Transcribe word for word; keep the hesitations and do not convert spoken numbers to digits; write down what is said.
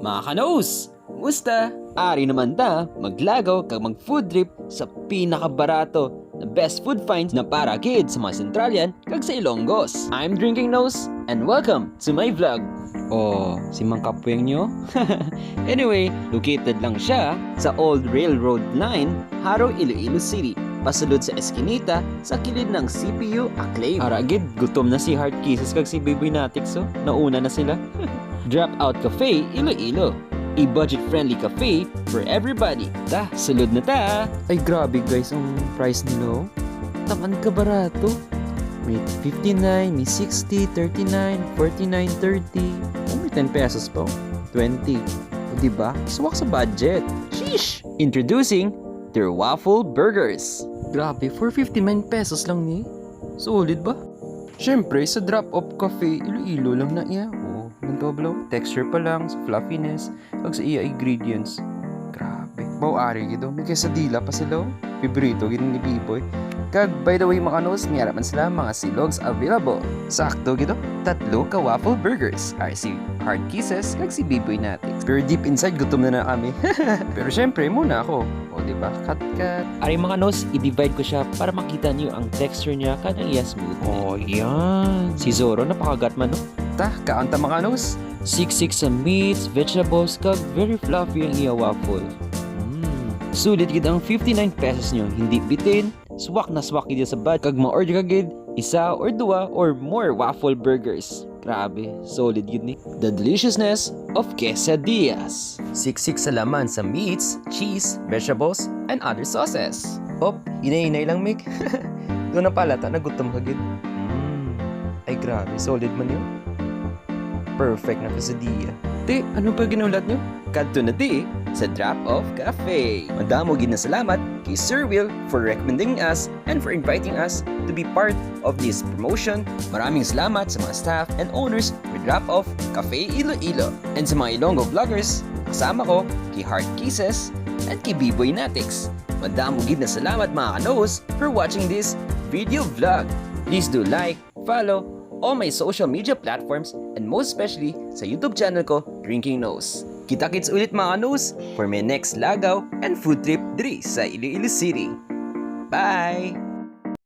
Mga kanos, musta? Ari naman ta maglagaw kag mag food trip sa pinakabarato na best food finds na para gid sa mga Centralian kag sa Ilonggos. I'm Drinking Nose and welcome to my vlog. Oh, si Mang Kapweng nyo? Anyway, located lang siya sa Old Railroad Line, Jaro, Iloilo City, pasulod sa eskinita sa kilid ng C P U Acclaim. Ara gid, gutom na si Heart Kisses kag si Biboy Natix, oh. Nauna na sila. Dropout Cafe Iloilo, a budget-friendly cafe for everybody. Ta, sulod na ta! Ay, grabe guys, ang price nila, oh. Taman ka barato. May fifty-nine, may sixty, thirty-nine, forty-nine, thirty. Oh, may ten pesos pa, oh. Twenty. O, diba? Suwak sa budget. Sheesh! Introducing their waffle burgers. Grabe, for fifty-nine pesos lang ni. Solid ba? Siyempre, sa Drop Off Cafe, Iloilo lang na iya. Oh, man to, bro? Texture pa lang, sa fluffiness, kag sa iya ingredients. Grabe. Mao ari gid, oh. May quesadilla pa sila, oh. Piborito gid ni Biboy. Kag, by the way, mga kanos, may ara man sila mga silogs available. Sakto gid, oh. Tatlo ka waffle burgers. Ari si Heart Kisses kag si Biboy Natix. Pero deep inside, gutom na na kami. Pero syempre, muna ako. O, di ba? Kat, kat. Ari, mga kanos, i-divide ko siya para makita niyo ang texture niya kag ang iya smoothness. Oh, yan. Si Zoro, napakagat man, no? Ta, kaon ta, mga kanos. Siksik sa meats, vegetables, kag very fluffy ang iya waffle. Mm. Sulit gid ang fifty-nine pesos nyo, hindi bitin, swak na swak gid sa bad, kag ma-order ka gid isa or dua or more waffle burgers. Grabe, solid gid ni. The deliciousness of quesadillas. Siksik sa laman sa meats, cheese, vegetables, and other sauces. Op, hinay-hinay lang, Mick. Doon na pala ta, nagutom ka gid. Mm. Ay, grabe, solid man yun. Perfect na quesadilla. Te, ano pa ginulat nyo? Kadto na di sa Drop Off Cafe. Madamo gid na salamat kay Sir Will for recommending us and for inviting us to be part of this promotion. Maraming salamat sa mga staff and owners for Drop Off Cafe Iloilo and sa mga Ilonggo vloggers, kasama ko kay Heart Kisses and kay Biboy Natix. Madamo gid na salamat, mga kanos, for watching this video vlog. Please do like, follow all my social media platforms, and most especially sa YouTube channel ko, Drinking Nose. Kita-kits ulit, mga kanos, for my next lagaw and food trip diri sa Iloilo City. Bye!